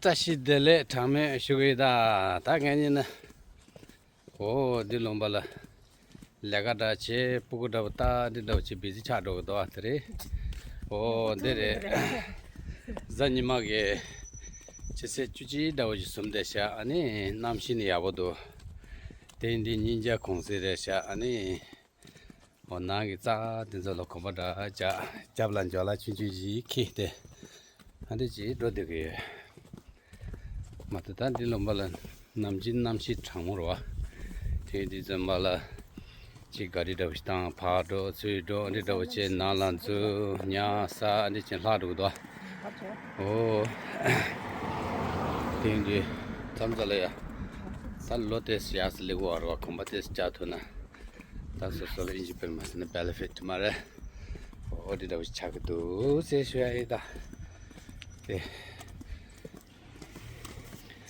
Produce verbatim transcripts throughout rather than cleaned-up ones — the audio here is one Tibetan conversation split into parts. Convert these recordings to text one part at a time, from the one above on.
བཀྲ་ཤིས་བདེ་ལེགས་གྲངས་མེད་ཞུ་གི་ཡིན་ད། ད་ངས་ཉིན་ན། ཨོ་འདི་ལུང་པ་ལ། ལས་ཀ་འདྲ་བྱེད། སྤུ་གུ་འདྲ་པོ་ལྟ། འདི་འདྲ་པོ་བྱེད། བི་ཟི་ཆགས་འགྲོ་གི་འདུག་ཨ་དེ་རེད། ཨོ་འདི་རེད། གཟའ་ཉི་མ་གི་ཕྱི་ཚེས་བཅུ་གཅིག་འདྲ་པོ་ཞིག་བཟུམ་བསྡད་ཤག་ཨ་ནི་གནམ་གཤིས་ནི་ཡག་པོ་འདུག་དེ་འདི་ཉིན་རྒྱ་གུང་སེང་རེད་ཤག་ཨ་ནི། འོ་ནང་གི་རྩྭ་དེ་ཚོ་ལ་གོམ་པ་འདྲ་རྒྱག་རྒྱབ་ལ་འཇོ་ལ་ཆུང་ཆུང་ཞིག་འཁྱེར་ཏེ། ཨ་འདི་ཅིག་འགྲོ་སྡོད་ཀྱི་ཡོད། མ་གཏོགས་ད་འདི་ལུང་པ་ལ་ནམ་རྒྱུན་གནམ་གཤིས་གྲང་མོ་རེད་པ། དེ་འདི་ཙམ་པ་ལ་ཅིག་ག་རི་འདྲ་པོ་ཞིག་བཏང་ཕར་འགྲོ་ཚུར་འགྲོ་འདི་འདྲ་པོ་བྱས་ནང་ལ་འཛུལ་ཉལ་ས་འདི་བྱས་ལྷག་འགྲོ་གི་འདུག་ཨོ། དེ་འདི་མཚམས་མཚམས་ལ་ཡ། ད་ལོ་དེ་ཡག་སེ་སླེབས་ཀྱི་ཡོད་རེད་པ། གོམ་པ་དེ་རྒྱག་ཐུབ་ན། ད་སོ་སོ་ལ་ཨིན་ཇི་དཔེར་མ་ཟེར་ན་བེ་ནི་ཕིཊ་མ་རེད། འོ་འདི་འདྲ་པོ་ཆགས་ཀྱི་འདུག་ཟེར་ཞུ་ཡ་ཡིན་ད། དེ།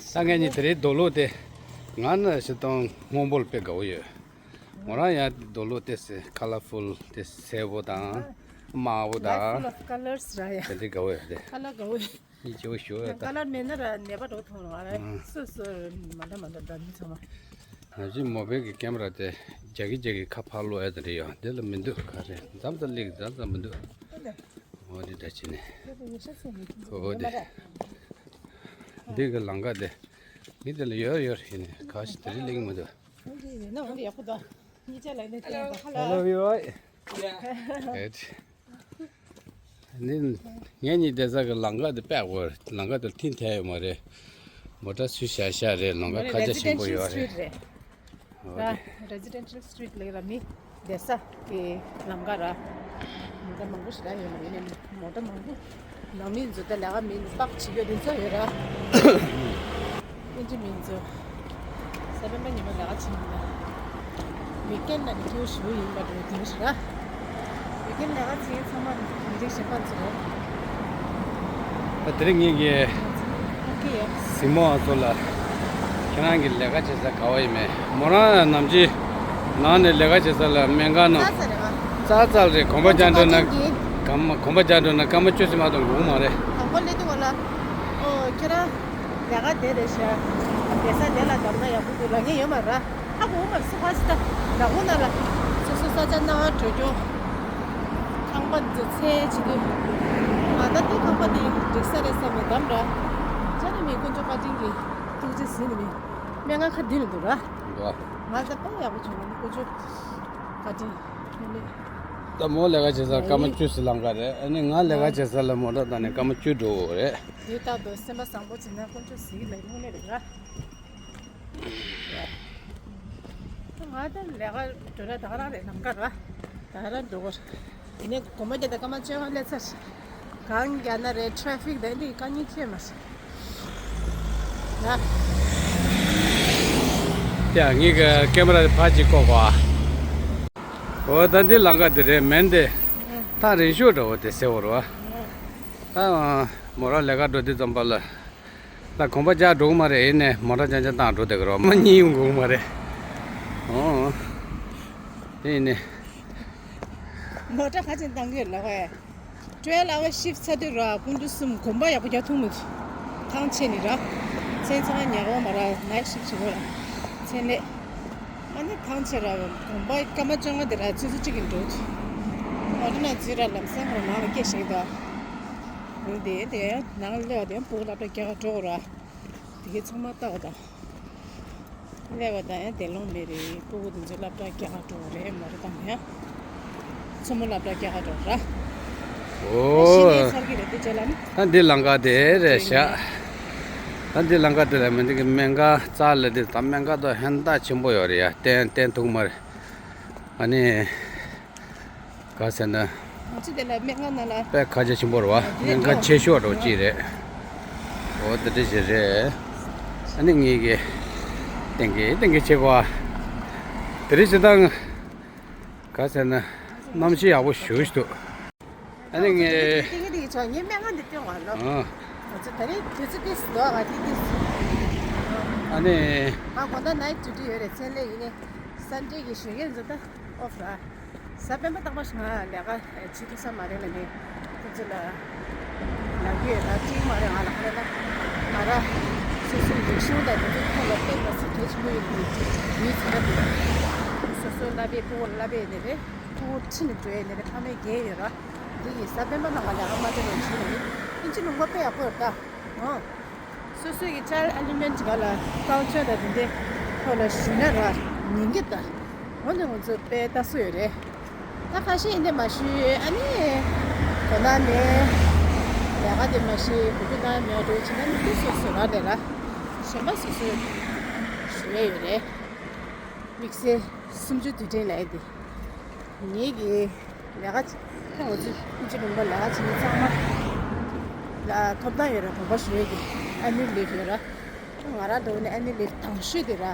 ད་ངས་ནི་དེ་རིང་རྡོ་ལོག་དེ། ང་ནི་ཞེ་དྲག་སྔོན་པོ་ལ་དཔེ་དགའ་པོ་ཡོད། མོ་རང་ཡང་རྡོ་ལོག་དེ་སེ་ཁ་ལར་ཕུལ་དེ་སེར་པོ་དང་། དམར་པོ་དང་། Life full of colors ར་ཡ། དེ་འདྲ་དགའ་པོ་ཡོད་དེ། ཁ་ལར་དགའ་པོ་ཡོད། ཡིན་གཅིག་པ་ཞུ་ཡ་ད། ཁ་ལར་མེད་ན་ར་ནད་པ་འགྲོ་ཐུབ་རེད་པ། ཨང་། སོ་སོ་མ་འདྲ་མ་འདྲ་འདྲ་མི་ཚང་མ། ང་ཚོའི་མོ་བེལ་གྱི་ཀེམ་ར་དེ་རྒྱག་གི་རྒྱག་གི་ཁ་ཕར་སློག་ཡ་དེ་འདྲ་ཡོད། འདི་ལ་མི་འདུག་ག་རེ་མཚམས་མཚམས་སླེབས་མཚམས་མཚམས་མི་འདུག་འོ་འདི་འདྲ་བྱས་ནས། འོ་འདི། འདི་གི་ལམ་ཁ་དེ། འདི་དེ་ལ་ཡོད་ཡོད་ཡིན་ནས་ག་ཞིག་དེ་རིང་སླེབས་ཀྱི་མི་འདུག་ཡོད་ན་འོ་འདི་ཡག་པོ་འདུག་གཉིས་ཆ་ལ་ནས་ཀེམ་ར་ཧ་ལ། Hello everyone. Good. ནི། ངེད་གཉིས་བསྡད་ས་གི་ལམ་ཁ་དེ་དཔེ་ཡག་པོ་རེད། ལམ་ཁ་དེ་ཐིག་ཐལ་ཡོད་མ་རེད། མོ་ཊ་ཚུར་བཞག་བཞག་རེད། ལམ་ཁ་ཁ་རྒྱ་ཆེན་པོ་ཡོད་རེད། Residential street རེད། འོ་ར། དེ། Residential street ལབ་ར་མི་བསྡད་ས་གི་ལམ་ཁ་ར། མོ་ཊ་མང་པོ་ཞིག་ར་ཡོད་མ་ཡིན་ནའི་མོ་ཊ་མང་པོ། ནང་མི་ཚོ་ད་ལས་ཀ་མི་ནི་པག་བྱེད་རྒྱུ་དེ་ཚོ་ཡོད་ར། ཨིན་ཇི་མི་ཚོ། གཟའ་སྤེན་པ་ཉི་མ་ལས་ཀ་བྱེད་མི་ལ། ཝིག་ཨེན་ལ་ནི་ཐུག་ཞུ་ཡིན་པ་འགྲོ་དེ་ཞུ་ར། ཝིག་ཨེན་ལས་ཀ་བྱེད་མཁན་ཚང་མ་མི་རིགས་གཞན་པ་ཚོ་རེད། ད་དེ་རིང་ངེད་ཀྱི་ཨོ་ཁེ་ཡ། གཟིགས་མོ་བ་ཚོ་ལ། ཁྱེད་རང་གི་ལས་ཀ་བྱེད་ས་ག་བ་ཡིན་མེད། མོ་རང་ནམ་རྒྱུན་ནང་ནས་ལས་ཀ་བྱེད་ས་ལ་སྨན་ཁང་ནང་རྩ་ཚ་རེད་པ། རྩ་ཚ་རེད། གོམ་པ་རྒྱག་འགྲོ་ན། གོམ་པ་རྒྱག་འགྲོ་ན་སྐར་མ་བཅུ་ཙམ་མ་གཏོགས་འགོར་གྱི་མ་རེད། དང་པོ་སླེབས་དུས་སྒང་ལ། ཨོ་ཁྱེད་རང་ལས་ཀ་དེ་རེད་ཤག་བསྡད་ས་དེ་ལ་བསྡད་ན་ཡག་པོ་འདུག་ལབ་མཁན་ཡོད་མ་རེད། ཧ་གོ་མ་སོང་ཧ་སི་ད་ལ་ཧུ་ན་ལ་སོ་སོ་ས་ཆ་སྣང་བ་འགྲོ་རྒྱུ། ཁང་པ་འདི་ཚོ་ཚད་བྱེད་དུས། ང་ད་ལྟའི་ཁང་པ་འདི་འགྲིག་ས་རེད་བསམ་ནས་བདམས་ར། ཅ་ནི་མི་དཀོན་མཆོག་བཀའ་དྲིན་གྱིས་ཐུགས་རྗེ་ཟིན་ནས་མི་སྨན་ཁང་ཁ་འདི་ནས་འདུག་ར། འདུག་ཨ། ང་ད་དཔེ་ཡག་པོ་བྱུང་ན་མི་དཀོན་མཆོག་བཀའ་དྲིན་ནི་མི། ད་མོ་ལས་ཀ་བྱེད་ས་སྐར་མ་བཅུ་ཙམ་ལམ་ཁ་རེད། ཨ་ནི་ང་ལས་ཀ་བྱེད་ས་ལ་མོ་ཊ་བཏང་ནས་སྐར་མ་བཅུ་འགྲོ་དགོས་རེད། དུས་རྟག་ཏུ་སེམས་པ་བཟང་པོ་བྱེད་ན་དཀོན་མཆོག་གཟིགས་ལ་དངོས་གནས་རེད་ར། ང་ད་ལས་ཀ་འགྲོ་ན་ད་ག་རང་རེད། ལམ་ཁ་ར་ད་ག་རང་འགྲོ་གི་རེད། དེ་ནས་དགོང་མོ་བརྒྱད་དང་སྐར་མ་བཅོ་ལྔ་སླེབས་ཚར། གང་རྒྱག་ན་རེད། ཊ་རེ་ཕིག་དང་འདི་དཀའ་ངལ་ཁྱད་མ་སོང་། ཡ། ཡ་ངའི་གི་ཀེམ་ར་དེ་ཕར་ཅིག་བཀོག་གོ་ཨ། འོ་ད་འདི་ལམ་ཁ་དེ་རེད། མེན་དེ་ཐག་རིང་ཤོས་འདྲ་བོ་དེ་ཟེར་བ་རེད་པ། ད་མོ་རང་ལས་ཀ་འགྲོ་དུས་ཙམ་པ་ལ། ད་གོམ་པ་རྒྱག་འགྲོ་གི་མ་རེད། ཡིན་ནའི་མོ་ཊ་རྐྱང་རྐྱང་བཏང་འགྲོ་བསྡད་ཀྱི་རེད། མ་གཉིས་ཡོང་དགོས་ཀྱི་མ་རེད། ཨོ། དེ་ཡིན་ནའི། མོ་ཊ་ཁ་ཅིག་བཏང་གི་ཡོད་ལ་ཁོས། ཊུ་ཝེལ་ཨ་ཝར་ཤིཕ་ཊི་ཚར་དུས་ར་དགོང་དྲོ་གསུམ་གོམ་པ་ཡག་པོ་རྒྱག་ཐུབ་མི་འདུག་ཐང་ཆད་ནི་ར། མཚན་ཚང་ཉལ་བ་མ་ར་ནའིཊ་ཤིཕ་ཊི་བྱེད་དགོས་ར། མཚན་ལས། ཨ་ནི་ཐང་ཆད་ར་གོམ་པ་སྐར་མ་བཅོ་ལྔ་དེ་ར་ཆུ་ཚོད་གཅིག་གི་འགྲོ་འདུག་མོ་ཊ་ནང་འཛུལ་ར་ལམ་སང་ཁོ་ར་ནང་ལ་སྐད་བཤད་ཀྱི་འདུག་འོན་ཏེ་དེ་ནང་སླེབས་པ་དེ་སྤུ་གུ་སློབ་གྲྭ་རྒྱག་ག་འགྲོ་དགོས་ར། དེ་གའི་ཚང་མ་ལྟ་བ་དང་། སླེབས་པ་དང་ཡང་དེ་ལོང་མེད་རེད། སྤུ་གུ་དེ་ཚོ་སློབ་གྲྭ་རྒྱག་ག་འགྲོ་དགོས་རེད། མོ་ཊ་བཏང་ཡ། མཚན་མོ་སློབ་གྲྭ་རྒྱག་ག་འགྲོ་ར། ཨོ། ཤི་ནས་ཚར་གི་རེད་དེ་རྗེས་ལ་ནི། ད་འདི་ལམ་ཁ་དེ་རེད་ཤག་ད་འདི་ལམ་ཁ་དེ་ལ་མི་འདི་གི་སྨན་ཁང་རྩ་ལ་དེ་ད་སྨན་ཁང་དང་ཧན་ད་ཆེན་པོ་ཡོད་རེད་ཡ། བསྟན་བསྟན་ཐུག་མ་རེད། ཨ་ནི། ག་ཟེར་ན། ང་ཚོ་དེ་ལ་སྨན་ཁང་ནང་ལ། དཔེ་ཁ་རྒྱ་ཆེན་པོ་རེད་པ། སྨན་ཁང་ཆེ་ཤོས་འདྲ་བོ་ཅིག་རེད། འོ་དེ་འདྲ་ཞིག་རེད། ཨ་ནི་ངེད་ཀྱི་ཏན་གི་ཏན་གི་བྱེད་དགོས་པ། དེ་རིང་སྤྱིར་བཏང་ག་ཟེར་ན་གནམ་གཤིས་ཡག་པོ་ཞེ་པོ་ཞིག་འདུག་ཨ་ནི་ངས། ཏན་གི་ཏན་གི་ཆོག་ངས་སྨན་ཁང་འདི་སྟོན་དགོས་ལོ། ཨ། ང་ཚོ་ད་རེས་དུས་ཚོད་ཏིས་འདུག་ང་འདི་ཏིས། ཨ་ནི། ང་དགོང་དག་ནའིཊ་ཌིའུ་ཊི་ཡོད་རེད། མཚན་ལས་ཡིན་ནའི་སན་ཌེ་གི་གཞོན་སྐྱེས་ཚོ་ད་ཨོཕ་ར། གཟའ་སྤེན་པ་རྟག་པར་ང་ལས་ཀ་བྱེད་ཐུབ་ས་མ་རེད་ལབ་ནས་ཁོ་ཚོ་ལ་ལབ་ཀྱི་ཡོད། ད་ཅིག་མ་རེད། ང་ལ་ཁ་ལ་ལ་ ང་རང་སོ་སོའི་རིག་གཞུང་དང་དེ་ཚོ་ཐོག་ལ་བསྟན་པ་སྲིད་གལ་ཆེན་པོ་ཡིན་པའི་ཡུལ་ཚོ་ར་དེ། སོ་སོའི་བསླབ་པའི་སྤུ་གུ་བསླབ་པའི་ནས་རེད། སྤུ་གུ་ཁྲིད་ནས་འགྲོ་ཡས་ནས་རེད། ཕ་མའི་འགན་ཡོད་ར། འདི་ཡིན་ས་སྤེན་པ་ནང་ང་ལས་ཀ་མ་བྱས་རོགས་བྱེད་ནས་ཡིན། ཨིན་ཇི་ལུང་པ་དཔེ་ཡག་པོ་ཡོད་ད། ཨོ། སོ་སོའི་གི་ཅལ་ཨེ་ལི་མེན་ཊི་ག་ལ་ཀལ་ཅར་དང་དེ་འདྲའི་ཐོག་ལ་ཞུས་ན་ར་ཉན་གི་ད། འོ་ནས་ང་ཚོ་དཔེ་ལྟ་སྲོལ་ཡོད་རེད། ད་ཁ་ཤས་ཡིན་དེ་མ་ཞུས། ཨ་ནི་དོ་སྣང་མེད། ལས་ཀ་དེ་མ་ཤེས། གོ་རྒྱུ་ན་མེད་འགྲོ་བྱེད་ན་ནི་སོ་སོ་ར་དེ་ལ་གཞན་པ་སོ་སོས་ཞུ་ཡས་ཡོད་རེད། དམིགས་བསལ་གསུམ་བཅུ་དུས་དྲན་ལ་ཡིན་དེ། ངེད་ཀྱི་ལས་ཀ་ད་ང་ཚོ་ཨིན་ཇི་ལུང་པ་ལས་ཀ་བྱེད་མཁན་ཚང་མ་ལ་ཐོབ་ཐང་ཡོད་ར། དགོངས་པ་ཞུ་ཡས་ཀྱི་ཨ་ནུ་ལིབ་ཡོད་ར། ང་རང་འདྲ་བོ་ནི་ཨ་ནུ་ལིབ་དང་ཤོས་དེ་ར།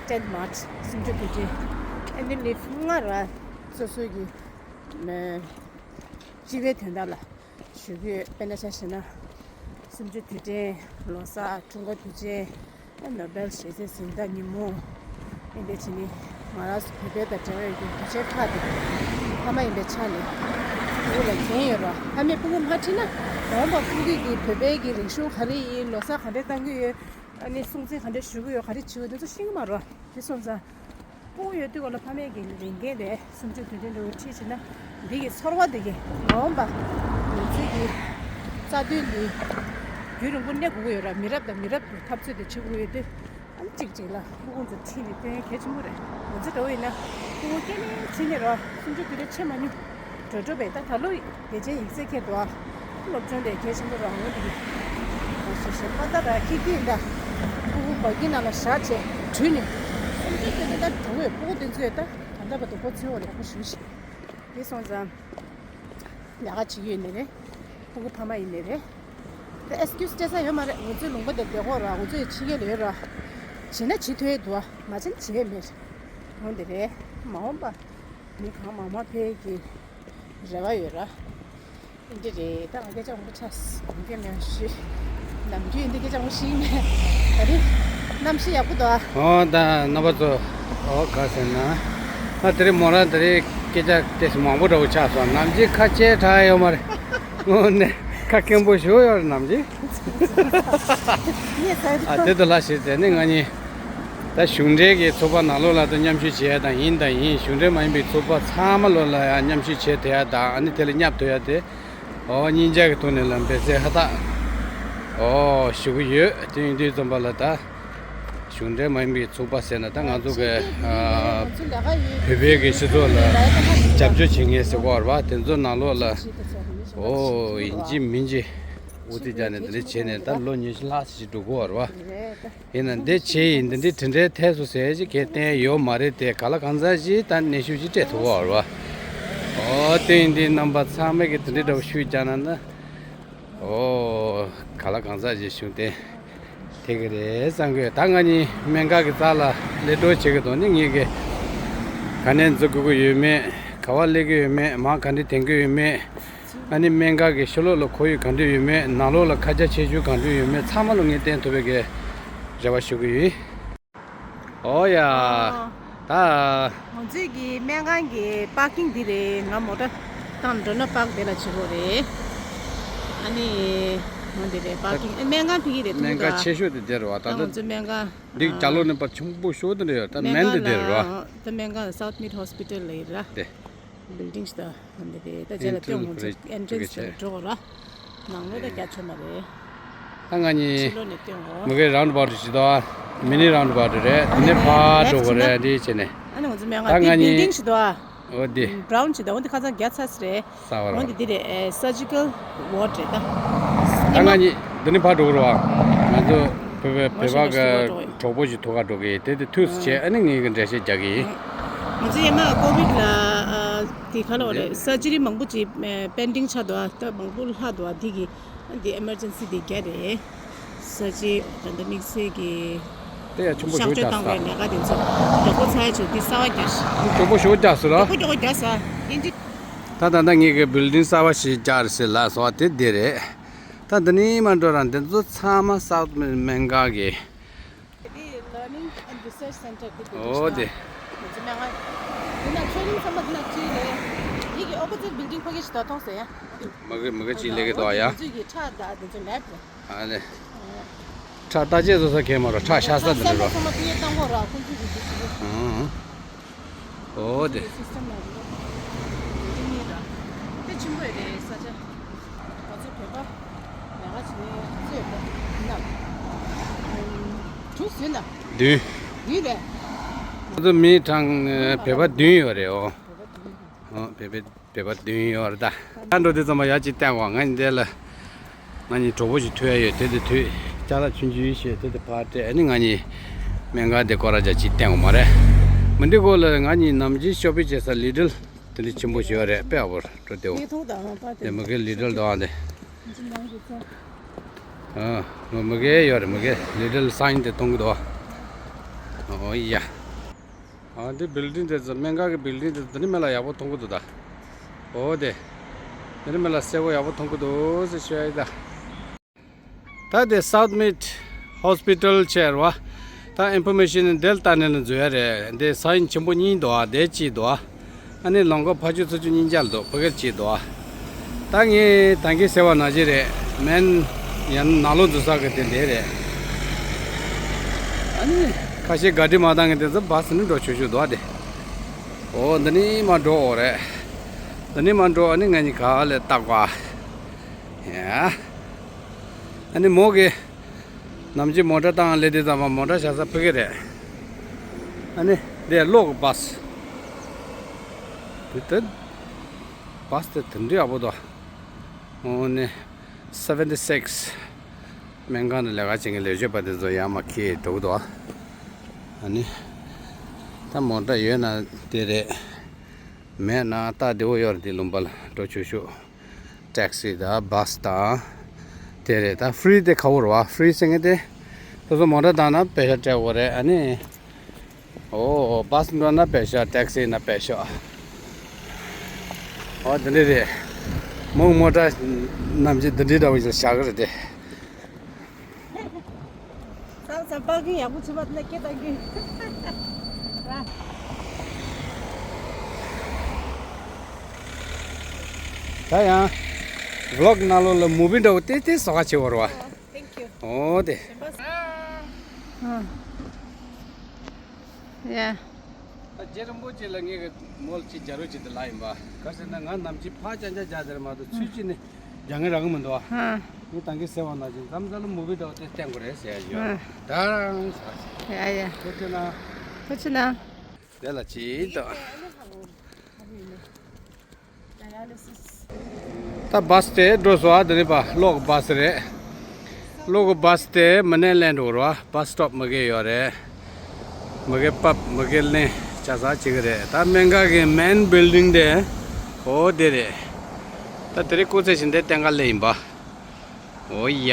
ཏེན་མཱར་ཆི་གསུམ་བཅུ་དུས་དྲན་ཨ་ནུ་ལིབ་ལྔ་ར། སོ་སོའི་གི་སྤྱི་པའི་དོན་དག་ལ་ཞུ་གི་ཡོད། དཔེར་ན་ཆ་བཞག་ན། གསུམ་བཅུ་དུས་དྲན། ལོ་གསར། ཀྲུང་གོ་དུས་ཆེན། ནོ་བེལ་ཞི་བདེའི་གཟེངས་རྟགས་ཉིན་མོ། ཨིན་པའི་ཆ་ནས་ང་རང་ཚོ་བོད་པའི་དང་འབྲེལ་བ་ཡོད་རྒྱུ་དུས་ཆེན་ཁག་དེ་ཕ་མ་ཡིན་པའི་ཆ་ནས་སྤུ་གུ་ལ་འགན་ཡོད་ར། ཕ་མས་སྤུ་གུ་མ་ཁྲིད་ན་འོངས་པ་སྤུ་གུ་གིས་བོད་པའི་གི་རིག་གཞུང་ག་རེ་ཡིན། ལོ་གསར་ག་འདྲས་གཏོང་གི་ཡོད། ཨ་ནི་སྲུང་བརྩི་ག་འདྲས་ཞུ་གི་ཡོད། ག་རེ་བྱེད་ཀྱི་ཡོད། དེ་ཚོ་ཤེས་ཀྱི་མ་རེད་བ། དེ་སོང་ཙང་། སྤུ་གུ་ཡོད་དུས་སྐབས་ལ་ཕ་མས་ཀྱི་ལས་འགན་དེ་གསུམ་བཅུ་དུས་དྲན་འདྲ་བོ་ཁྲིད་བྱས་ན། འདི་གི་ཚོར་བ་དེ་གི་འོངས་པ་ང་ཚོའི་གི་རྩ་དོན་འདི་རྒྱུན་རིང་པོ་གནས་དགོས་ཀྱི་ཡོད་ར། མི་རབས་དང་མི་རབས་ཀྱི་འཐབ་རྩོད་དེ་བྱེད་དགོས་ཡོད་དུས། ཨ་ནི་གཅིག་གཅིག་ལ་སྤུ་གུ་ཚོ་ཁྲིད་ནས་སྟོན་གལ་ཆེན་པོ་རེད། ང་ཚོ་འདྲ་བོ་ཡིན་ན་སྤུ་གུ་སྐྱེ་ནས་ཕྱི་ནས་ར་གསུམ་བཅུ་དུས་དྲན་ཆེ་མ་མྱོང་། འགྲོ་འགྲོ་བས་ད་ད་ལོ་དགེ་ཆེན་ཡིག་ཚད་ཁྱེར་འདུག་ཨ། སློབ་སྦྱོང་དེ་གལ་ཆེན་པོ་རང་ངོས་ཀྱི་མ་ཤེས་ཤེས་པ་ད་ར་ཁྱི་ཁྱི་ཡིན་ད། ཁུ་ཁུ་བ་ཀི་ནང་ལ་བཞག་བྱས་བྲུས་ནས་སེམས་ཅན་དེ་ད་ད་འགྲོ་བས་སྤུ་གུ་དེ་ཚོས་ད་ད་ལྟ་བར་དུ་ཁོ་ཚོའི་འོག་ལ་ཡག་པོ་ཞུ་ཤིག་དེ་སོང་ཙང་ལས་ཀ་བྱེད་ཀྱི་ཡོད་ནི་རེད། སྤུ་གུ་ཕ་མ་ཡིན་ནི་རེད། ད་ཨེག་སི་ཀིའུ་སི་སྤྲད་ས་ཡོད་མ་རེད། ང་ཚོའི་ལུང་པ་དེ་བདེ་ཁོག་ར། ང་ཚོ་ཡི་ཕྱི་རྒྱལ་ལ་ཡོད་ར། བྱེད་ན་བྱེད་ཐུབ་ཡས་འདུག་ཨ། མ་བྱེད་ན་བྱེད་ཡས་མེད། འོ་འདི་རེད། མ་འོངས་པ་མི་གང་མང་མང་ཕེབས་ཀྱི་རེ་བ་ཡོད་ར། འདི་རེད། ད་ང་སྐད་ཆ་མང་པོ་ཆགས་སོང་། སྐད་མེད་ཞུ། ནམ་རྒྱུན་འདི་སྐད་ཆ་མང་པོ་ཞིག་མེད། ད་རེད། གནམ་གཤིས་ཡག་པོ་འདུག་ཨ། ཨོ་ད་རྣམ་པ་ཚོ། ཨོ་ག་ཟེར་ན། ཨ་དེ་རིང་མོ་རང་དེ་རིང་སྐད་ཆ་ཏོག་ཙམ་མང་པོ་འདྲ་བོ་ཆགས་སོང་། ནམ་རྒྱུན་ཁ་ཆེ་དྲགས་ཡོད་མ་རེད། དངོས་གནས་ཁ་སྐྱེན་པོ་ཞུ་ཡོད་རེད་ནམ་རྒྱུན། ཨ་དེ་དུ་ལྷ་ཞིག་དེ་ནི་ང་གཉིས་ད་གཞུང་འབྲེལ་གྱི་ཚོགས་པ་ནང་ལོགས་ལ་ད་མཉམ་ཞུགས་བྱེད་ཡ་དང་ཡིན་དང་ཡིན། གཞུང་འབྲེལ་མ་ཡིན་པའི་ཚོགས་པ་ཚང་མ་ལོགས་ལ་ཡང་མཉམ་ཞུགས་བྱེད་ཐུབ་ཡ་དང་ཨ་ནི་དེ་ལ་མཉམ་ཐུབ་ཡ་དེ། ཨོ་སྙིང་རྗེ་གི་ཐོག་ནས་ལ་འབད་བརྩོན་ཧ་ཐག་ཨོ་ཞུ་གི་ཡོད། དེ་ཡིན་དུས་ཙམ་པ་ལ་ད་གཞུང་འབྲེལ་མ་ཡིན་པའི་ཚོགས་པ་ཟེར་ན་ད་ང་ཚོ་གི་ཨ་བོད་པའི་གི་སྤྱི་ཚོགས་ལ་རྒྱབ་སྐྱོར་བྱེད་མཁན་ཟེར་གོ་བ་དེ་ཚོ་ནང་ལོགས་ལ་ཨོ་ཡིན་གཅིག་མིན་གཅིག་འུ་ཚོ་རྒྱ་ནས་འདི་འདྲ་བྱས་ནས་ད་ལོ་ཉི་ཤུ་ལྷག་ཅིག་འགྲོ་གི་ཡོད་རེད་བ། ཡིན་ན་འདི་བྱས་ཡིན་འདི་འདྲའི་དེ་འདྲའི་ཐད་སོ་ཟེར་ཅིག་གས་བསྟན་ཡོད་མ་རེད་དེ། ག་ལ་གང་ཟག་ཅིག་ད་ནས་ཤུགས་ཅིག་སྤྲད་ཐུབ་ཀྱི་ཡོད་རེད་བ། ཨོ་དེ་ཡིན་དུས་རྣམ་པ་ཚང་མས་གི་དེ་འདྲའི་འདྲ་བོ་ཤུགས་རྒྱག་ན་ན། ཨོ་ག་ལ་གང་ཟག་ཅིག་ཤུགས་བསྟན་ཐེབས་ཀྱི་རེད་བསམ་གི་ཡོད། ད་ང་གཉིས་སྨན་ཁང་གི་རྩ་ལ་སླེབས་འགྲོ་བྱེད་ཀྱི་འདུག་ནི་ངེད་ཀྱི་ག་ནས་འཛུལ་དགོས་ཀྱི་ཡོད་མེད། ག་བ་སླེབས་ཀྱི་ཡོད་མེད། མར་ག་འདྲ་དེང་གི་ཡོད་མེད། ཨ་ནི་སྨན་ཁང་གི་ཕྱི་ལོགས་ལ་ཁོར་ཡུག་ག་འདྲ་ཡོད་མེད། ནང་ལོགས་ལ་ཁ་ཆེ་ཆེ་ཆུང་ག་འདྲ་ཡོད་མེད་ཚང་མ་ལ་ངས་བསྟན་ཐུབ་པའི་གི་རེ་བ་ཞུ་གི་ཡོད། ཨོ་ཡ། ཨོ། ད། ང་ཚོའི་གི་སྨན་ཁང་གི་པར་ཀིང་འདི་རེད། ང་མོ་ཊ་བཏང་འགྲོ་ན་པར་ཀི་དེ་ལ་བྱེད་དགོས་རེད། ཨ་ནི། ང་འདི་རེད། པར་ཀིང་ཨ་སྨན་ཁང་ཕ་གི་རེད། སྨན་ཁང་ཆེ་ཤོས་དེ་དེ་རེད་བ། ད་ད་ང་ད་ཚོའི་སྨན་ཁང་འདི་རྒྱ་ལོ་ནས་པར་ཆུང་པོ་ཤོས་དེ་འདྲ་ཡོད། ད་སྨན་དེ་དེ་རེད་བ། ད་སྨན་ཁང་South Mead Hospital་ལ་ཡིན་ར། དེ། བིལ་ཌིང་ཞིག་དང་འདི་རེད། ད་རྗེས་ལ་ཨེན་ཊི་རན་སི་སི་ལ་འགྲོ་དགོས་ར། ནང་ལོགས་ད་རྒྱ་ཆེ་མ་རེད། ད་ང་གཉིས་ཕྱི་ལོགས་ནས་སྟོན་གོ། མུ་གེ་རའུན་ཌི་བྷའུ་ཊི་ཞིག་འདུག་མི་ནི་རའུན་ཌི་བྷའུ་ཊི་རེད། དེ་ནས་ཕར་འགྲོ་དགོས་རེད། འདི་བྱས་ནས། ཨ་ནི་ང་ཚོ་སྨན་ཁང་འདི་བིལ་ཌིང་ཞིག་འདུག་འོ་འདི། བྷ་རའུན་ཞིག་འདུག་འོ་འདི་ཁ་སང་རྒྱ་ཚ་ས་རེད། ས་བ་ར་འོ་འདི་འདི་རེད། ཨེ་སར་ཇི་ཀལ་ཝོར་ཌི་རེད་ད། ད་ང་གཉིས་འདི་ནས་ཕར་འགྲོ་དགོས་རེད་བ། ང་ཚོ་བོད་པའི་བོད་པ་གི་གྲོགས་པོ་ཞིག་ཐུག་ག་འགྲོ་གི་ཡིན། དེ་དེ་ཐུག་སུ་བྱས་ཨ་ནི་ངེད་ཀྱི་འགྲེལ་བཤད་རྒྱག་གི་ཡིན། ང་ཚོ་ཡ་མ་ཀོ་བིཌ་ལ་ཨ་དེ་ག་ལ་བ་རེད། སར་ཇི་རི་མང་པོ་ཅིག་པེན་ཌིང་ཆགས་འདུག་ཨ་ད་མང་པོ་ལྷག་འདུག་ཨ་དེ་གི་དེ་ཨི་མར་ཇེན་སི་དེ་རྒྱ་རེད། སར་ཇི་རི་ད་ལྟ་དམིགས་བསལ་གྱི་དེ་ཡ་ཆུང་པོ་ཞིག་གཤག་བཅོས་བཏང་བའི་ལས་ཀ་དེ་ཚོ་མགྱོགས་པོ་ཚར་ཡ་ཆོག་དེ་གསར་བ་རྒྱག་ཤག་མགྱོགས་པོ་ཞིག་རྒྱག་སོང་ར། མགྱོགས་པོ་མགྱོགས་པོ་རྒྱག་ས་ཨིན་ཇི། ད་ད་ལྟ་ངེད་ཀྱི་བིལ་ཌིང་གསར་བ་ཞིག་རྒྱག་རེད་ཟེར་ལབ་སོང་བ་དེ་འདི་རེད། ད་འདི་ནས་མར་འགྲོ་ར་འདི་ཚོ་ཚང་མ་སའུ་ཐི་སྨན་ཁང་གི། འདི་Learning and Research Center འདི་འདི་འོ་འདི། ང་ཚོ་སྨན་ཁང་འདི་ན་ཊི་རེ་ནིང་ཚང་མ་འདི་ན་ཅི་རེད། འདི་གི་ཨོ་པོ་ཛིཊ་བིལ་ཌིང་ཕ་གི་ཞིག་ད་མཐོང་སོང་ཡ། མ་གི་མ་གི་ཅི་ལས་ཀྱི་འདུག་ཡ། ང་ཚོའི་གི་ཁྲག་དང་འདི་ཚོ་ལེབ་རེད། ཨ་ལེ། ཁ་བརྟག་དཔྱད་བཟོ་ས་གས་མ་རོ་ཁྲག་ཤ་ས་འདི་ནས་རོ། ཨང་། ཨོ་དེ། བདུན། ང་ཚོ་མི་གྲངས་བོད་པ་བདུན་ཡོད་རེད། ཨོ། ཨོ་བོད་པ། བོད་པ་བདུན་ཡོད་རེད་ད། ད་འགྲོ་དུས་ཙམ་པ་ཡ་གཅིག་བསྟན་དགོས། ང་གཉིས་འདི་ལ། ང་གཉིས་གྲོགས་པོ་ཞིག་ཐུག་ཡ་ཡོད། དེ་དེ་དུས་ཅ་ལག་ཆུང་ཆུང་ཞིག་དེ་དེ་ཕར་སྤྲད། ཨ་ནི་ང་གཉིས་སྨན་ཁང་དེ་སྐོར་ར་ཅག་གཅིག་བསྟན་དགོས་མ་རེད། མི་འདི་གོ་ལ་ང་གཉིས་ནམ་རྒྱུན་ཤོ་པིང་བྱེད་ས་ལི་ཏིལ་དེ་འདྲ་ཆེན་པོ་ཞིག་ཡོད་རེད། དཔེ་ཨ་བོར་འགྲོ་དེའོ། དེ་མི་གེ་ལི་ཏིལ་དོ་ཨ་དེ། ཨ་མི་གེ་ཡོད་རེད། མི་གེ་ལི་ཏིལ་སའིན་དེ་མཐོང་གི་འདུག་ཨོ་ཡ། ཨ་འདི་བིལ་ཌིང་དེ་ཚོ་སྨན་ཁང་གི་བིལ་ཌིང་དེ་ཚོ་འདི་ནི་མི་ལ་ཡག་པོ་མཐོང་གི་འདུག་ད། ཨོ་དེ། འདི་ནི་མི་ལ་གསལ་པོ་ཡག་པོ་མཐོང་གི་འདུག་ཟེར་ཤོད་ཡ་ཡིན་ད། ད་དེ་སའུཐ་མིཌ་ཧོ་སི་པི་ཊལ་ཆེར་བ། ད་ཨིན་ཕོར་མེ་ཤིན་འདི་ལ་ལྟ་ནས་ནི་འཛུལ་ཡ་རེད། འདི་སའིན་ཆེན་པོ་གཉིས་འདུག་ཨ། དེ་གཅིག་འདུག་ཨ། ཨ་ནི་ལམ་ཁ་ཕར་ཕྱོགས་ཚུར་ཕྱོགས་གཉིས་ཆར་འདུག་ཕ་གིར་གཅིག་འདུག་ཨ། ད་ངས་ད་གིན་ཟེར་བ་ནང་བཞིན་རེད། མེན་ཡང་ནང་ལོགས་འཛུལ་ས་གི་དེ་འདྲ་རེད། ཨ་ནི་ཁ་ཤས་ག་དྲི་མ་བཏང་གི་དེ་ཚོ་བཱ་སི་ནི་འགྲོ་ཆོག་ཆོག་འདུག་ཨ་དེ། ཨོ་འདི་ནི་མ་འགྲོ་འོ་རེད། འདི་ནི་མ་འགྲོ། ཨ་ནི་ང་གཉིས་ག་ལེ་བཏགས་པ། ཡ། ཨ་ནི་མོ་གི་ནམ་རྒྱུན་མོ་ཊ་བཏང་སླེབས་དུས་ཙམ་པ་མོ་ཊ་བཞག་ས་ཕ་གི་རེད། ཨ་ནི་འདི་གློག་གི་བཱ་སི། དེ་ལྟར་བཱ་སི་དེ་དེ་འདྲ་ཡག་པོ་འདུག་ཨོ་ནི་སེ་ཝེན་ཊི་སིགས་སྨན་ཁང་དུ་ལས་ཀ་བྱེད་མཁན་ལས་བྱེད་པ་དེ་ཚོ་ཡར་མར་འཁྱེར་འགྲོ་གི་འདུག་ཨ་ནི་ད་མོ་ཊ་ཡོད་ན་དེ་རེད། མེད་ན་ད་བདེ་པོ་ཡོད་རེད། དེ་ལུང་པ་ལ་འགྲོ་ཆོག་ཆོག་ཊེག་སི་དང་བཱ་སི་དང་དེ་རེད། ད་ཧྥི་རི་དེ་ཁ་བོར་བ། ཧྥི་རི་ཟེར་མཁན་དེ་སོ་སོ་མོ་ཊ་བཏང་ན་པེ་ཤ་སྤྲད་དགོས་རེད། ཨ་ནི། ཨོ། བཱ་སི་འགྲོ་ན་པེ་ཤ། ཊེག་སི་ན་པེ་ཤ། ཨོ་དེ་འདྲ་རེད། མོ་མོ་ཊ་ནམ་རྒྱུན་འདི་འདྲའི་འདྲ་བོ་ཞིག་བཞག་གི་རེད་དེ། ས་ས་པར་ཀིང་ཡག་པོ་བྱེད་པ་དེ་ན་སྐད་བཏང་གི། ད་ཡང་ཝི་ལོག་ནང་ལོགས་ལ་མུ་བི་འདྲ་བོ་ཏེ་ཏེ་བཟོ་ག་བྱེད་བར་བ། Thank you. ཨོ་དེ། ཡ། ད་རྗེ་རིན་པོ་ཆེ་ལ་ངས་གི་མོལ་ཅིག་རྒྱ་རོ་ཅིག་ཏུ་ལ་ཡིན་པ། ག་ཟེར་ན་ང་ནམ་རྒྱུན་ཕ་ཅང་ཅང་རྒྱ་དེར་མ་གཏོགས་ཚུལ་ཅིག་ནི་རྒྱ་ངན་རག་གི་མི་འདུག་ཨ། ངས་ད་གིན་ཟེར་བ་ནང་བཞིན་མཚམས་མཚམས་ལ་མུ་བི་འདྲ་བོ་དེ་བསྟན་དགོས་རེད་ཟེར་ཡ་ཡོད། ད་རང་ས་ཡ་ཡ། ཁོ་ཚོ་ན། ཁོ་ཚོ་ན། དེ་ལ་ཅིག་ཏོ། ད་བཱ་སི་དེ་འགྲོ་སོང་ཨ། དེ་ནི་པ་གློག་གི་བཱ་སི་རེད། གློག་གི་བཱ་སི་དེ་མི་ནས་ལེན་འགྲོ་རོགས། བཱ་སི་སི་ཊོབ་མི་གེ་ཡོད་རེད། མི་གེ་པབ་མི་གེ་ལེན་ཆ་ས་ཅིག་རེད། ད་སྨན་ཁང་གི་མེན་བིལ་ཌིང་དེ་ཨོ་དེ་རེད། ད་དེ་རིང་སྐུ་ཚེ་བཞིན་དེ་བསྟན་ག་སླེབས་ཡིན་པ། ཨོ་ཡ།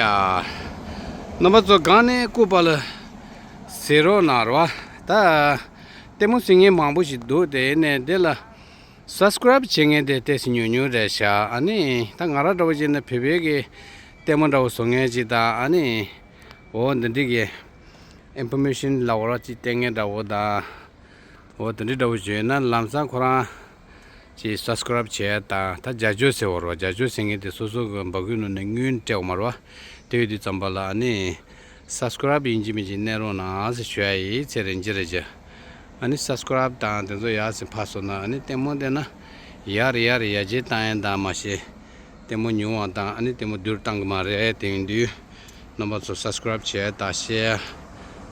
རྣམ་པ་ཚོ་གང་ནས་སྐུ་པ་ལ་ཟེར་རོགས་གནང་རོགས། ད་ལྟད་མོ་གཟིགས་མཁན་མང་པོ་ཞིག་འདུག་དེ་ནས་དེ་ལ། སབ་སི་ཀ་རའིབ་བྱེད་མཁན་དེ་ཏོག་ཙམ་ཉུང་ཉུང་རེད་ཤག་ཨ་ནི་ད་ང་རང་འདྲ་བོ་བྱས་ན་བོད་པའི་གི་ལྟད་མོ་འདྲ་བོ་བཟོ་མཁན་ཅིག་དང་། ཨ་ནི་འོ་འདི་འདྲ་གི་ཨིན་ཕོར་མེ་ཤན་ལབ་རོགས་ཅིག་སྟེར་མཁན་འདྲ་བོ་དང་། འོ་འདི་འདྲ་འདྲ་བོ་བྱས་ན་ལམ་སང་ཁོ་རང་ཅིག་སབ་སི་ཀ་རའིབ་བྱས་དང་། ད་རྒྱབ་སྐྱོར་ཟེར་བ་རོ། རྒྱབ་སྐྱོར་ཟེར་མཁན་དེ་སོ་སོ་གི་འབག་གོས་ནང་ནས་དངུལ་སྤྲད་དགོས་མ་རེད་པ། དེ་ཡོད་དུས་ཙམ་པ་ལ་ཨ་ནི། སབ་སི་ཀ་རའིབ་ཡིན་གཅིག་མིན་གཅིག་གནང་རོགས་གནང་ཟེར་ཞུ་ཡ་ཡིན། ཚེ་རིང་རྗེ་རེད་ཅེ། ཨ་ནི་སབ་སི་ཀ་རའིབ་དང་དེ་ཚོ་ཡར་སེ་ཕར་སོང་ན་ཨ་ནི་ལྟད་མོ་བལྟས་ན་ཡར་ཡར་ཡར་རྒྱས་བཏང་ཡ་དང་མ་ཤེས། ལྟད་མོ་ཉུང་བ་དང་ཨ་ནི་ལྟད་མོ་བསྡུར་བཏང་གི་མ་རེད། དེ་ཡིན་དུས་རྣམ་པ་ཚོ་སབ་སི་ཀ་རའིབ་བྱས་ད་ཤེར་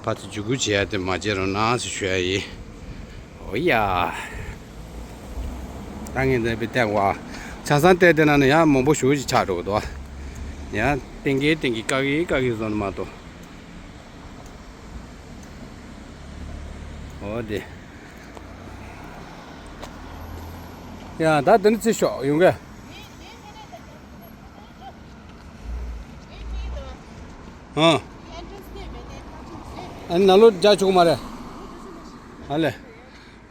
ཕར་ཚུར་བརྒྱུད་སྐུར་བྱས་ཏེ་མ་བརྗེད་རོགས་གནང་ཟེར་ཞུ་ཡ་ཡིན། ཨོ་ཡ། ད་ངས་འདི་བི་བལྟས་པ། ཆ་ཚང་བལྟས་བསྡད་ན་ནི་ཡང་མང་པོ་ཞེ་པོ་ཅིག་ཆགས་འགྲོ་གི་འདུག་ཡང་གཏན་འཁེལ་གཏན་འཁེལ་བཀག་གི་བཀག་གི་བཟོ་ནི་མ་གཏོགས། ཨོ་དེ། ཡ་ད་འདི་ནི་ཚེ་ཤོག་ཡོང་གི། ཨ། ཨ་ནི་ནང་ལོགས་རྒྱག་ཆོག་གི་མ་རེད། ཨ་ལེ།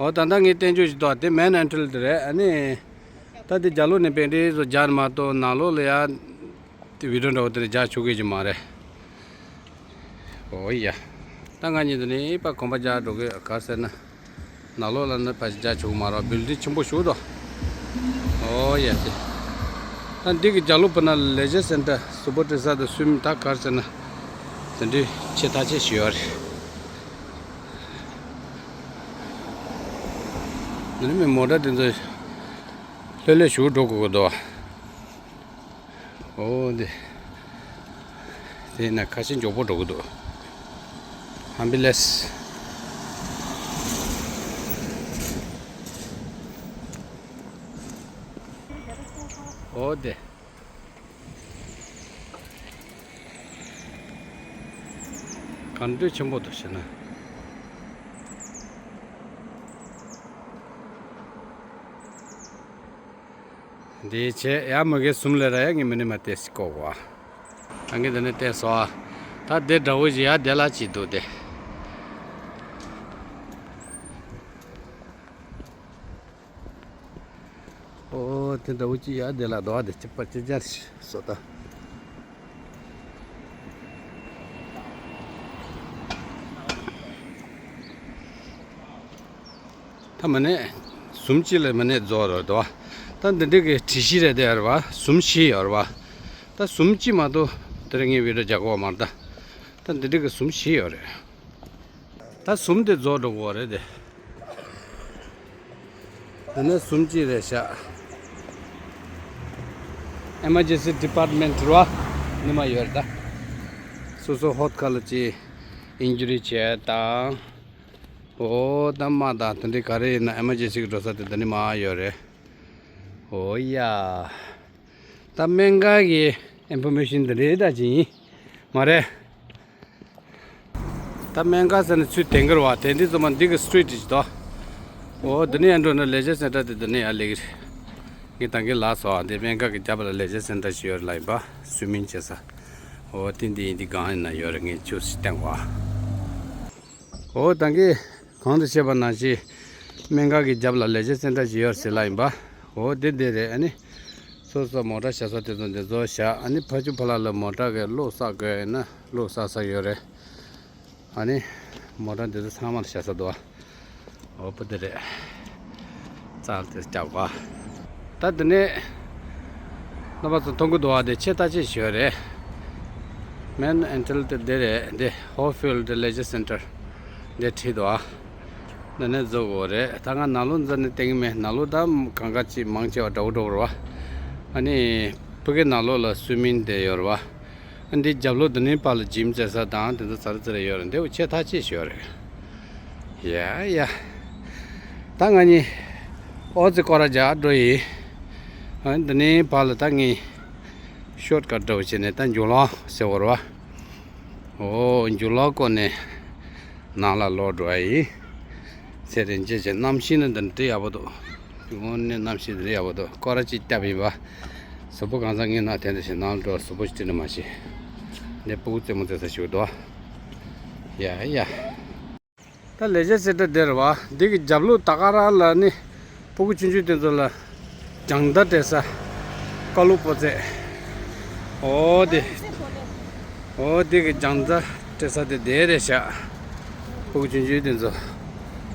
ཨོ་ད་ལྟ་ངས་བསྟན་བཅོས་ཞིག་འདུག་དེ་མེན་ཨེན་ཊི་རན་སི་དེ་རེད། ཨ་ནི། ད་དེ་རྒྱབ་ལོགས་ནས་པེན་ཊི་རེ་ཟོ་རྒྱག་ནི་མ་གཏོགས་ནང་ལོགས་ལ་ཡ། དེ་བི་ཌིའོ་འདྲ་བོ་དེ་རྒྱག་ཆོག་གི་ཅིག་མ་རེད། ཨོ་ཡ། ད་ང་གཉིས་དེ་ནས་ཕར་གོམ་པ་རྒྱག་འགྲོ་གི། ག་རེ་ཟེར་ན། ནང་ལོགས་ལ་ནི་ཕར་རྒྱག་ཆོག་གི་མ་རེད། བིལ་ཌིང་ཆེན་པོ་ཞིག་འདུག་ཨོ་ཡ་དེ། ད་འདི་གི་རྒྱབ་ལོགས་བུ་ན་ལེ་ཇར་སེན་ཊར་སུ་པོར་ཊི་ས་དང་སུ་མི་ད་ག་རེ་ཟེར་ན། དེ་འདྲའི་ཆེ་ཐག་ཆོད་ཞིག་ཡོད་རེད། འདི་ནི་མི་མོ་ཊ་དེ་ཚོ་ལྷོད་ལྷོད་ཞུགས་འགྲོ་དགོས་ཀྱི་འདུག་འོ་འདི། དེ་ན་ཁ་ཤས་མགྱོགས་པོ་འགྲོ་གི་འདུག་ཨམ་བུ་ལན་སི། འོ་དེ། ག་འདྲ་ཆེན་པོ་འདུག་ཟེར་ན། འདི་བྱས་ཡ་མ་གི་ཟུམ་ལས་ར་ཡ་ངས་མི་ནི་མ་ཏེ་སི་ཀོ་བ། ད་ངས་འདི་ནས་བལྟས་སོ། ད་འདི་འདྲ་བོ་ཞིག་ཡ་དེ་ལ་ཅིག་འདུག་སྟེ། ཨོ་དེ་འདྲ་བོ་ཅིག་ཡ་དེ་ལ་འདུག་སྟེ་ཅི་པ་ཅི་ཅར་སོ་ད། ད་མ་ནས་ཟུམ་གཅིག་ལ་མ་ནས་རྫོགས་རེད་དོ། ད་འདི་འདྲ་གི་དྲི་གཞི་རེད་དེ་ཡོད་རེད་བ། ཟུམ་བཞི་ཡོད་རེད་བ། ད་ཟུམ་གཅིག་མ་གཏོགས་དེ་རིང་ངས་བི་ཌིའོ་རྒྱག་གོ་མ་རེད་ད། ད་འདི་འདྲ་གི་ཟུམ་བཞི་ཡོད་རེད། ད་ཟུམ་དེ་རྫོགས་འགྲོ་གོ་རེད་དེ། འདི་ནས་ཟུམ་གཅིག་རེད་ཤག་ཨེ་མར་ཇེན་སི་ཌི་པཱར་ཊི་མེན་ཊི་རེད་བ། ནི་མ་ཡོད་རེད་ད། སོ་སོ་ཧོད་ཁ་ལ་ཅིག་ཨིན་ཇུ་རི་བྱས་དང་། འོ་ད་མ་དང་དེ་འདྲའི་ག་རེ་ཡིན་ན་ཨེ་མར་ཇེན་སི་གི་འགྲོ་ས་དེ་འདི་ནི་མ་ཡོད་རེད། འོ་ཡ། ད་སྨན་ཁང་གི་ཨིན་ཕོར་མེ་ཤིན་འདི་རེད་ད་ཅི་ཡིན། མ་རེད། ད་སྨན་ཁང་ཟེར་ནས་ཚུར་དེང་གི་རེད་བ། དེ་འདི་ཚོ་མ་འདི་གི་སི་ཊི་རིཊ་ཅིག་དོ། འོ་འདི་ནས་ཡར་འགྲོ་ན་ལེ་ཇར་སེན་ཊར་དེ་འདི་ནས་ཡར་སླེབས་ཀྱི་རེད། ངས་ད་གིན་ལབ་སོང་། འདི་སྨན་ཁང་གི་རྒྱབ་ལ་ལེ་ཇར་སེན་ཊར་ཞིག་ཡོད་རེད་ལབ་ཡིན་པ། སུའི་མིང་བྱེད་ས། འོ་དེ་འདི་ཡིན། འདི་སྒང་ཡིན་ན་ཡོད་རེད། ངས་ཆུ་ཞིག་བཏང་བ། འོ་ད་གིན་གོང་དུ་བཤད་པ་ནང་བཞིན་སྨན་ཁང་གི་རྒྱབ་ལ་ལེ་ཇར་སེན་ཊར་ཞིག་ཡོད་རེད་ཟེར་ལབ་ཡིན་པ། འོ་དེ་འདི་རེད། ཨ་ནི་སོ་སོ་མོ་ཊ་བཞག་ས་དེ་ཚོ་འདི་ཚོ་བཞག་ཨ་ནི་ཕར་ཕྱོགས་ཕར་ལ་ལ་མོ་ཊ་གི་གློག་བསགས་དགོས་ཡིན་ན་གློག་བསགས་ས་ཡོད་རེད། ཨ་ནི་མོ་ཊ་འདི་ཚོ་ཚང་མ་ལ་བཞག་ས་འདུག་བ། འོ་པོ་འདི་རེད། རྩལ་དེ་རྒྱག་པ། ད་འདི་ནས་རྣམ་པ་ཚོ་མཐོང་གི་འདུག་བ། དེ་ཆེ་ཐག་ཆོད་ཞིག་ཡོད་རེད། མེན་ཨེན་ཊི་རེན་སི་དེ་འདི་རེད། འདི་ཧོ་ཕིལ་ཌི་ལེ་ཇར་སེན་ཊར་འདི་བྲིས་འདུག་བ། འདི་ནས་འཛུལ་དགོས་རེད། ད་ང་ནང་ལོགས་འཛུལ་ནས་བསྟན་གི་མེད། ནང་ལོགས་ད་གང་ག་ཅིག་མང་ཆེ་བ་འདྲ་བོ་འདྲ་བོ་རེད་བ། ཨ་ནི་ཕ་གི་ནང་ལོགས་ལ་སུའི་མིང་དེ་ཡོད་རེད་བ། ཨ་འདི་རྒྱབ་ལོགས་འདི་ནས་ཕར་ལ་ཇིམ་རྩེ་ས་དང་དེ་ཚོ་ཚར་ཚར་ཡོད་རེད། འདི་བོ་ཆེ་ཐག་ཆོད་ཞིག་ཡོད་རེད། ཡ་ཡ། ད་ང་གཉིས་ཨོ་ཙི་སྐོར་ར་རྒྱག་འགྲོ་ཡིན། ཨ་འདི་ནས་ཕར་ལ་ད་ངས་ཤོར་ཀཊ་འདྲ་བོ་བྱས་ནས་ད་མཇུག་ལམ་ཟེར་བ་རེད་བ། འོ་མཇུག་ལམ་བསྐོར་ནས་ནང་ལ་ལོག་འགྲོ་བ་ཡིན། ཚེ་རིང་ཅན་གྱི་གནམ་གཤིས་ནི་འདི་འདྲ་ཡག་པོ་འདུག་དངོས་གནས་གནམ་གཤིས་འདི་འདྲ་ཡག་པོ་འདུག་སྐོར་ར་གཅིག་བརྒྱབ་ཡིན་པ། གཟུགས་པོ་གང་ཟག་ངའི་ནང་དེ་འདྲ་ཞིག་ནང་ལ་འགྲོ་གཟུགས་པོ་ཞིག་སྤྲིན་ནས་མ་ཤེས། འདི་སྤུ་གུ་རྩེད་མོ་རྩེ་ས་ཞིག་འདུག་ཡ་ཡ། ད་ལེ་ཇར་སེན་ཊར་འདི་རེད་བ། འདི་གི་རྒྱབ་ལོགས་ད་ག་རང་ལ་ནི་སྤུ་གུ་ཆུང་ཆུང་དེ་ཚོ་ལ་རྒྱང་ལྟ་སྤྲད་ས། ཀ་ལུ་སྤོ་ཚད། འོ་དེ། འོ་དེ་གི་རྒྱང་ལྟ་སྤྲད་ས་དེ་དེ་རེད་ཤག་སྤུ་གུ་ཆུང་ཆུང་དེ་ཚོ།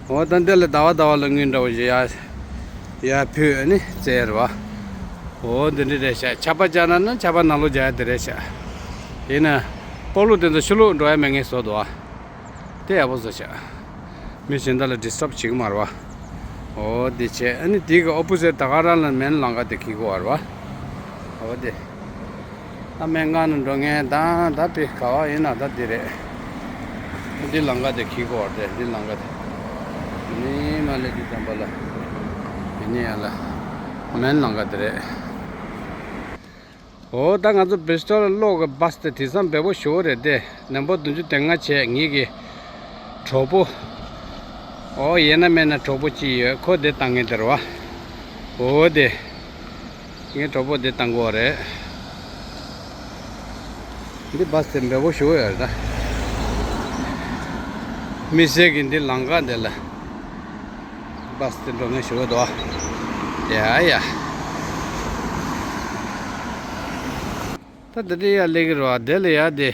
འོ་ད་འདི་ལ་ཟླ་བ་ཟླ་བ་ལ་དངུལ་འདྲ་བོ་ཞིག་ཡར་ཡར་ཕུལ་ནི་རྩེ་རེད་བ། འོ་འདི་འདྲ་རེད་ཤག་ཆར་པ་རྒྱག་ན་ན་ཆར་པ་ནང་ལོགས་རྒྱག་ཡ་དེ་རེད་ཤག་ཡིན་ན་སྤོ་ལོ་དེ་ཚོ་ཕྱི་ལོགས་འགྲོ་ཡ་མེད་ངེས་བཟོ་འདུག་བ། དེ་ཡག་པོ་བཟོས་ཤག་མི་གཞན་དག་ལ་ཌི་སི་ཊརབ་བྱེད་ཀྱི་མ་རེད་བ། འོ་དེ་བྱས་ཨ་ནི་དེ་གི་ཨོ་པོ་སི་ཊི་ད་ག་རང་ལ་མེན་ལམ་ཁ་དེ་འཁེལ་གྱི་ཡོད་རེད་བ། འོ་དེ། ད་སྨན་ཁང་ནང་འགྲོ་མཁན་དང་ད་དཔེ་ག་བ་ཡིན་ན་ད་དེ་རེད། འདི་ལམ་ཁ་དེ་འཁེལ་གྱི་ཡོད་རེད། འདི་ལམ་ཁ་དེ། ནི་མ་ལས་དེ་ཙམ་པ་ལ། ཡིན་ནི་ཡ་ལ། མེན་ལམ་ཁ་དེ་རེད། འོ་ད་ང་ཚོ་བྷི་སི་ཊལ་གློག་གི་བྷ་སི་དེ་དེང་སང་འབེལ་པོ་ཞེ་པོ་རེད་དེ། ནམ་བར་བདུན་ཅུ་དོན་ལྔ་བྱས་ངེད་ཀྱི་གྲོགས་པོ། འོ་ཡིན་ན་མིན་ན་གྲོགས་པོ་གཅིག་ཡོད། ཁོ་དེ་བཏང་མཁན་དེ་རེད་བ། འོ་དེ། ངའི་གྲོགས་པོ་དེ་བཏང་གི་ཡོད་རེད། འདི་བྷ་སི་དེ་འབེལ་པོ་ཞེ་པོ་ཡོད་རེད་ད། མི་སེར་གྱི་འདི་ལམ་ཁ་འདི་ལ། བྷ་སི་དེ་འགྲོ་མཁན་ཞེ་པོ་འདུག་ཡ་ཡ། ད་འདི་འདྲ་ཡར་སླེབས་ཀྱི་རེད་བ། དེ་ལ་ཡར་དེ།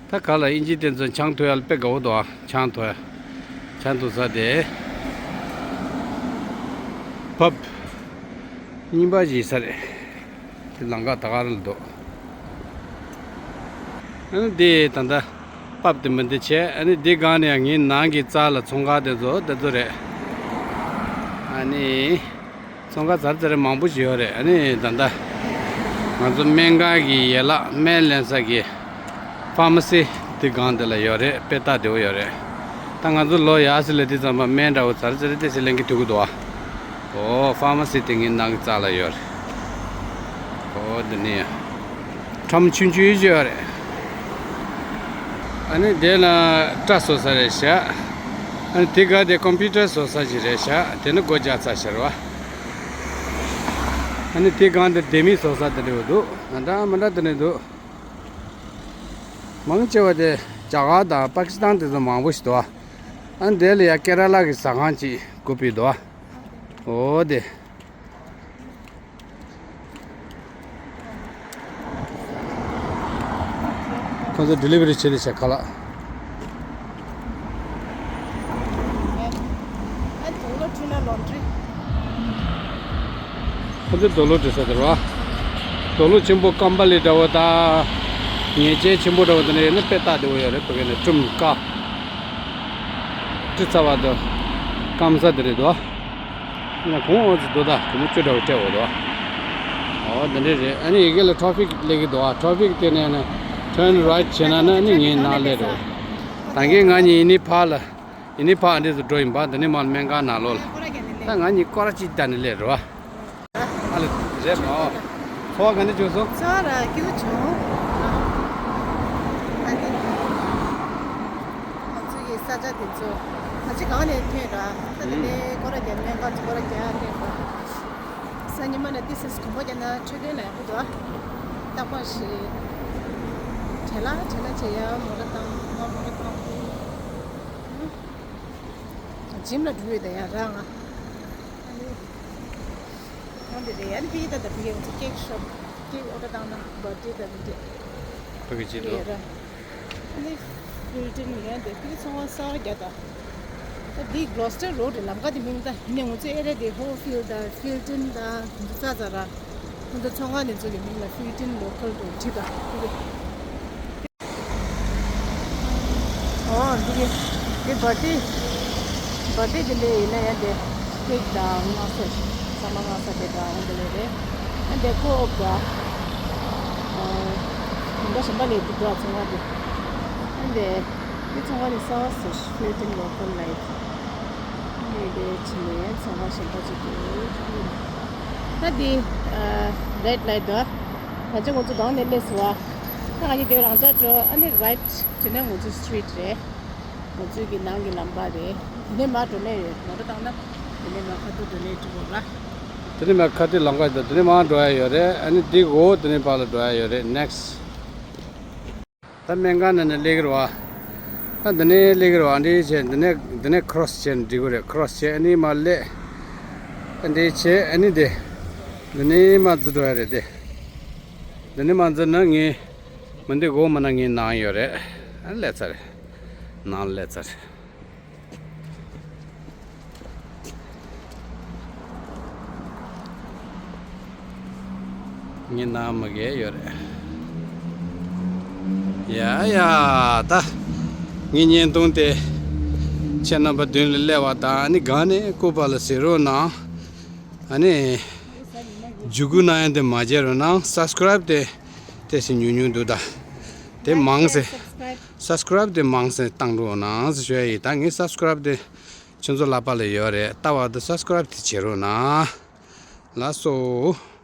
ད་ག་ལ་དབྱིན་ཇི་དེ་ཚོ་ཆང་འཐུང་ཡ་ལ་དཔེ་དགའ་པོ་འདུག་ཆང་འཐུང་ཡ། ཆང་འཐུང་ས་དེ། ཕབ། རྙིང་པ་ཞིག་ས་རེད། དེ་ལམ་ཁ་ད་ག་རང་ལ་འདུག་ཨ་ནི་འདི་ད་ལྟ་པབ་དེ་མི་འདི་བྱས། ཨ་ནི་འདི་སྒང་ནས་ཡང་ངའི་ནང་གི་རྩ་ལ་ཚོང་ཁང་དེ་ཚོ་དེ་ཚོ་རེད། ཨ་ནི་ཚོང་ཁང་ཛར་ཛར་མང་པོ་ཞིག་ཡོད་རེད། ཨ་ནི་ད་ལྟ་ང་ཚོ་སྨན་ཁང་གི་ཡན་ལག་སྨན་ལེན་ས་གི་ཕར་མ་སི་དེ་སྒང་དེ་ལ་ཡོད་རེད། དཔེ་སྟབས་བདེ་པོ་ཡོད་རེད། ད་ང་ཚོ་ལོག་ཡར་སི་ལ་དེ་ཙམ་པ་སྨན་འདྲ་བོ་ཛར་ཛར་དེ་སི་ལེན་གི་ཐུག་གི་འདུག་ཨ། ཨོ་ཕར་མ་སི་དེ་ངའི་ནང་གི་རྩ་ལ་ཡོད་རེད། ཨོ་འདི་ནི་ཁྲོམ་ཆུང་ཆུང་ཞིག་ཡོད་རེད། ཨ་ནི་དེ་ལ་སྐྲ་བཟོ་ས་རེད་ཤག་ཨ་ནི་དེ་ག་དེ་ཀམ་པུ་ཊར་བཟོ་ས་ཞིག་རེད་ཤག་དེ་ནི་སྒོ་རྒྱག་ཚར་ཤག་རེད་བ། ཨ་ནི་དེ་གང་དེ་ལྡེ་མིག་བཟོ་ས་དེ་འདྲ་འདུག་ཨ་འདྲ་མི་འདྲ་དེ་འདྲ་འདུག་མང་ཆེ་བ་དེ་རྒྱ་གར་དང་པ་ཀི་སི་ཐན་དེ་ཚོ་མང་པོ་ཞིག་འདུག་ཨ་ནི་དེ་ལ་ཡ་ཀེ་ར་ལ་གི་ཟ་ཁང་ཅིག་སྒོ་ཕྱེ་འདུག་ཨ། འོ་དེ། ཁོ་ཚོ་ཌེ་ལི་ཝ་རི་བྱེད་དེ་བྱས་ཁ་ལག་ཁོ་ཚོ་རྡོ་ལུག་བྲི་ས་དེ་རེད་བ། རྡོ་ལུག་ཆེན་པོ་ཀམ་པ་ལི་འདྲ་བོ་དང་། ཉེས་ཅན་ཆེན་པོ་འདྲ་བོ་དེ་འདྲ་ཡོད་ན་དཔེ་སྟབས་བདེ་པོ་ཡོད་རེད། ཕ་གི་ནས་བཀྲུམ་ཀ་བྲི་ཚར་བ་དང་། སྐམ་ས་དེ་རེད་དོ། ཡང་གོང་འོག་ཙི་དོ་ད་གོང་མོ་བཅུ་འདྲ་བོ་སྤྲད་འོ་དོ། ཨོ་འདི་འདྲ་རེད། ཨ་ནི་ཡི་གེ་ལ་ཊེ་ཕིག་སླེབས་ཀྱི་འདུག་ཨ། ཊེ་ཕིག་དེ་ནས་ནི་ཊརན་རའིཊ་བྱས་ན་ནི་ཨ་ནི་ངའི་ནང་སླེབས་འགྲོ། ད་གིན་ང་གཉིས་ཡིན་ནི་ཕར་ལ། ཡིན་ནི་ཕར་འདི་ཚོ་འགྲོ་ཡིན་པ། འདི་ནི་མར་སྨན་ཁང་ནང་ལོགས་ལ། ད་ང་གཉིས་སྐོར་ར་གཅིག་བསྡད་ནས་སླེབས་རེད་བ། ཨ་ལེ། རེད་མ། འཚོ་བ་ག་འདྲ་བྱུང་སོང་། འཚོ་བ་ར་སྐྱིད་པོ་བྱུང་། ཨ་ནི། ང་ཚོ་གི་ས་ཆ་དེ་ཚོ། ང་ཚོ་གང་ནས་ཐོན་ར། ད་དེ་ནས་སྐོར་ར་རྒྱག་སྨན་ཁང་ཚོ་སྐོར་ར་རྒྱག་སླེབས་པ། སང་ཉི་མ་ནས་ཏི་སི་སི་དགོང་མོ་རྒྱག་ན་འཕྲོད་བསྟེན་ལ་ཡག་པོ་འདུག་ཨ། རྟག་པར་ཞིག་བྲེལ་ལ་བྲེལ་ལ་བྱེད་ཡ་མོ་ཊ་བཏང་ང་མོ་ཊ་བཏང་། ཇིམ་ལ་འགྲོ་ཡོད་ད་ཡ་ར་ང་། ཨ་ནི། ང་འདི་རེད། ཨ་ནི་ཕི་ད་ད་ཕི་ཡ་ང་ཚོ་ཀེག་ཤོབ་ཀེག་ཨོ་ཌར་བཏང་ན་བར་ཐི་ད་ཕི་ཏི་ཕ་གི་ཅི་འདུག་ཡོད་ར། ཨ་ནི་ཕིལ་ཏིན་ཡ་འདི་ཕི་ཚོང་བ་གསར་རྒྱག་ད། ད་འདི་གློ་སི་ཊར་རོ་ཌི་ལམ་ཁ་དེ་མིང་ད་ཡིན་ནའི་ང་ཚོ་ཨེ་རི་ཡ་དེ་ཧོ་ཕིལ་ད་ཕིལ་ཏིན་ད་ང་ཚོ་རྩ་རྩ་ར། ང་ཚོ་ཚོང་ཁང་དེ་ཚོ་གི་མིང་ལ་ཕིལ་ཏིན་ལོ་ཀལ་དུ་བྲིས་ད་ཕི་གི། ཨོ་འདི་གི་འདི་བར་ཐི། བར་ཐི་འདི་འདྲ་ཡིན་ན་ཡང་དེ་ཀེག་དང་སྔགས་ས། ཚང་མ་སྔགས་ས་དེ་འདྲ་འོང་དེ་ལས་རེད། ཨ་འདི་ཀོ་ཨོབ་དང་། ཨ་མི་འདྲ་གཞན་པ་ལས་འདི་འདྲ་ཚོང་བ་འདི། ཨ་འདི་འདི་ཚོང་བ་ནི་ས་སུ་ཕིལ་ཏིན་ལོ་ཀལ་ལའིབ། ཨ་འདི་འདི་ཕྱི་ནས་ཚོང་བ་གཞན་པ་ཅིག་འདུག་ད་འདི་ཨ་རེད་ལའིཊ་དང་། ད་ཅི་ང་ཚོ་སྒང་ནས་སླེབས་སོང་བ། ད་ང་གཉིས་དེ་རང་འཇགས་འགྲོ། ཨ་ནི་རའིཊ་དེ་ནས་ང་ཚོའི་སི་ཊི་རིཊ་རེད། ང་ཚོའི་གི་ནང་གི་ལམ་པ་རེད། དེ་ནས་མར་འགྲོ་ནས་ཡོད། མོ་ཊ་བཏང་ན་དེ་ནས་མར་ཁ་ཐུག་འགྲོ་ནས་འགྲོ་དགོས་ར། དེ་ནས་མར་ཁ་ཐུག་ལམ་ཁ་ཡོད། དེ་ནས་མར་འགྲོ་ཡ་ཡོད་རེད། ཨ་ནི་འདི་འོག་དེ་ནས་བར་ལ་འགྲོ་ཡ་ཡོད་རེད། ནེག་སི་ཊི། ད་སྨན་ཁང་ནང་ནས་སླེབས་ཀྱི་རེད་བ། ད་འདི་ནས་སླེབས་ཀྱི་རེད་བ། འདི་བྱས་འདི་ནས་འདི་ནས་ཁི་རོ་སི་བྱས་ནས་འགྲིག་གི་རེད། ཁི་རོ་སི་བྱས་ཨ་ནི་མར་སླེབས། ཨ་འདི་བྱས་ཨ་ནི་འདི། འདི་ནས་མར་འཛུལ་འགྲོ་ཡ་རེད་དེ། འདི་ནས་མར་འཛུལ་ན་ངའི། མི་འདི་འོག་མ་ན་ངའི་ནང་ཡོད་རེད། ཨ་སླེབས་ཚར་རེད། ནང་སླེབས་ཚར་རེད། ངའི་ནང་མ་གས་ཡོད་རེད། ཡ་ཡ་ད། ངའི་བརྙན་ཐུང་དེ། ཁྱེད་རྣམ་པ་མདུན་ལ་སླེབས་པ་དང་ཨ་ནི་སྒང་ནས་སྐུ་པར་ལ་གཟིགས་རོགས་གནང་། ཨ་ནི། འཇུག་སྒོ་གནང་ཡ་དེ་མ་བརྗེད་རོགས་གནང་། སབ་སི་ཀ་རའིབ་དེ། ཏོག་ཙམ་ཉུང་ཉུང་འདུག་ད། དེ་མང་སེ། སབ་སི་ཀ་རའིབ་དེ་མང་སེ་བཏང་རོགས་གནང་ཟེར་ཞུ་ཡ་ཡིན། ད་ངའི་སབ་སི་ཀ་རའིབ་དེ་ཁྱོད་ཚོ་ལག་པ་ལ་ཡོད་རེད། ལྟ་བ་དེ་སབ་སི་ཀ་རའིབ་དེ་བྱེད་རོགས་གནང་། ལགས་སོ།